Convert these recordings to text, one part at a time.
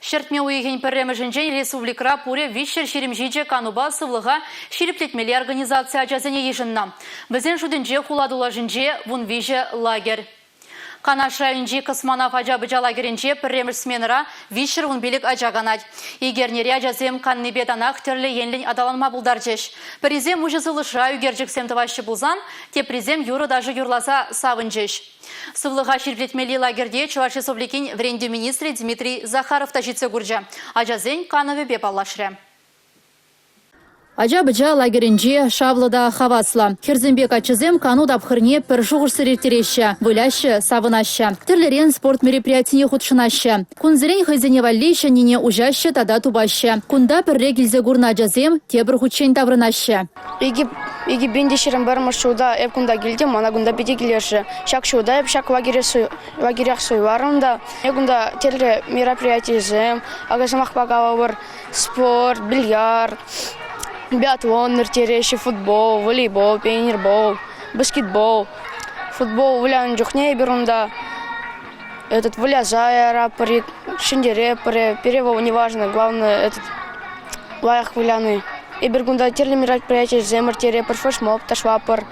Ҫӗртме уйӑхӗн пӗрремӗшӗнчен республикӑра пурӗ 327 канупа сывлӑха ҫирӗплетмелли организаци ачасене йышӑннӑ. Вӗсен шутӗнче хула тулашӗнче 13 лагерь. Канаш районӗнчи Космонавт ача-пӑча лагерӗнче пӗрремӗш сменӑра 315 ача канать. Ик эрнере ачасем каннипе танах тӗрлӗ енлӗн аталанма пултарчӗҫ. Пӗрисем уҫӑ сывлӑшра ӳкерчӗксем тӑваҫҫӗ пулсан, теприсем юрӑ-ташӑ юрласа савӑнчӗҫ. Сывлӑха ҫирӗплетмелли лагерьте Чӑваш Республикин вӗрентӳ министрӗ Дмитрий Захаров та ҫитсе курчӗ, ачасен канӑвӗпе паллашрӗ. Ача-пӑча лагерӗнче шавлӑ та хаваслӑ. Хӗрсемпе каччӑсем кану тапхӑрне пӗр шухӑшсӑр ирттереҫҫӗ, выляҫҫӗ, савӑнаҫҫӗ. Тӗрлӗрен спорт мероприятине хутшӑнаҫҫӗ. Кунсерен хӑйсене валли ҫӗннине уҫаҫҫӗ тата тупаҫҫӗ. Кунта пӗрре килсе курнӑ ачасем тепӗр хутчен таврӑнаҫҫӗ. 2021 ҫулта эп кунта килтӗм, мана кунта питӗ килӗшрӗ. Ҫак ҫулта эп ҫак лагере лагерех суйларӑм та. Эп кунта тӗрлӗ мероприятисем, акӑ сӑмахпа калӑпӑр, спорт, бильярд, биатлон ирттереҫҫӗ, футбол, волейбол, пионербол, баскетбол. Футбол вылянӑ чухне эпир унта этот выляса яратпӑр, ҫӗнтеретпӗр. Пире вӑл неважно, главное этот лайӑх выляни. Эпир кунта тӗрлӗ мероприятисем ирттеретпӗр, флешмоб ташлатпӑр,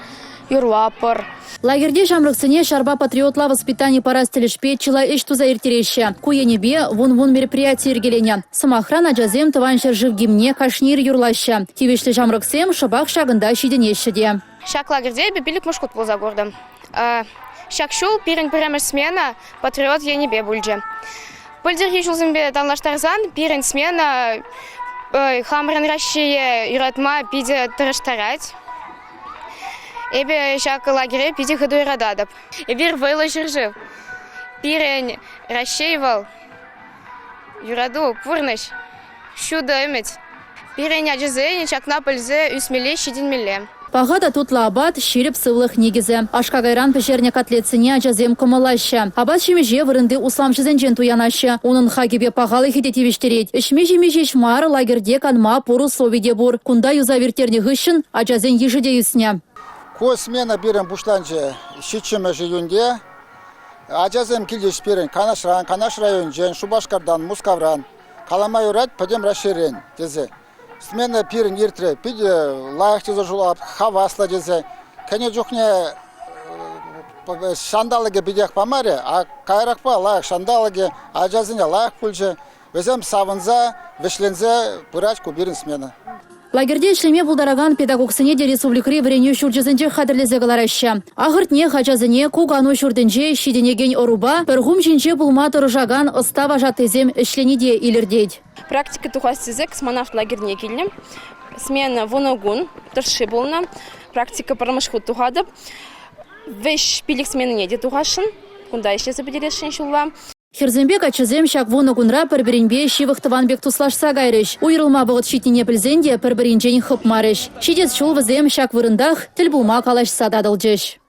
юрлатпӑр. Лагерьте ҫамрӑксене ҫарпа патриотла воспитани парас тӗлӗшпе чылай ӗҫ туса ирттереҫҫӗ. Ку енӗпе вун-вун мероприяти йӗркеленӗ. Сӑмахран, ачасем Тӑван ҫӗршыв гимнне кашни ир юрлаҫҫӗ. Тивӗҫлӗ ҫамрӑксем шӑпах ҫакӑнта ҫитӗнеҫҫӗ те. Ҫак лагерьте эпӗ пиллӗкмӗш хут пулса куртӑм. Ҫак ҫул пирӗн пӗрремӗш смена патриот енӗпе пулчӗ. Пӗлтӗрхи ҫулсемпе танлаштарсан пирӗн смена хамӑрӑн Раҫҫее юратма питӗ тӑрӑштарать. Эпӗ ҫак лагере питӗ хытӑ юрататӑп. Эпир вӑйлӑ ҫӗршыв. Пирӗн Раҫҫей вӑл юрату, пурнӑҫ, ҫутӑ ӗмӗт. Пирӗн ачасен ҫакна пӗлсе ӳсмелле, ҫитӗнмелле. Паха та тутлӑ апат, ҫирӗп сывлӑх никӗсӗ. Аш-какайран пӗҫернӗ котлетсене ачасем кӑмӑллаҫҫӗ. Апат-ҫимӗҫе вырӑнти усламҫӑсенчен туянаҫҫӗ. Унӑн хакӗпе пахалӑхӗ те тивӗҫтерет. Ӗҫме-ҫиме ҫеҫ мар, лагерьте канма пур услови те пур. Кунта юсав ирттернӗ хыҫҫӑн ачасен йышӗ те ӳснӗ. Ку смена пирӗн пуҫланчӗ ҫиччӗмӗш июньте. Ачасем килчӗҫ пирӗн Канашран, Канаш районӗнчен, Шупашкартан, Мускавран. Калама юрать, пӗтӗм Раҫҫейрен тесе. Смена пирӗн иртрӗ питӗ лайӑх тесе шутлап, хаваслӑ тесе. Кӗнӗ чухне ҫанталӑкӗ питех памарӗ, а каярахпа лайӑх ҫанталӑкӗ, ачасене лайӑх пулчӗ. Вӗсем савӑнса, вӗҫленсе пырать ку пирӗн смена. Лагерьте ӗҫлеме пултаракан педагогсене те республикӑри вӗренӳ ҫурчӗсенчех хатӗрлесе кӑлараҫҫӗ. Ахӑртнех, ачасене ку кану ҫуртӗнче ҫитӗнекен ӑрупа пӗр хум ҫинче пулма тӑрӑшакан ӑста вашаттисем ӗҫлени те илӗртет. Практика тухас тесе космонавт лагерьне килнӗ. Смена 10 кун тӑршши пулнӑ. Практика пӗрремӗш хут тухатӑп. Вӗҫ пилӗк сменине те тухасшӑн. Кунта ӗҫлесе пӗтересшӗн ҫулла. Хӗрсемпе каччӑсем ҫак 10 кунра пӗр-пӗринпе ҫывӑх тӑван пек туслашса кайрӗҫ. Уйрӑлма вӑхӑт ҫитнине пӗлсен те пӗр-пӗринчен хӑпмарӗҫ. Ҫитес ҫул вӗсем ҫак вырӑнтах тӗл пулма калаҫса татӑлчӗҫ.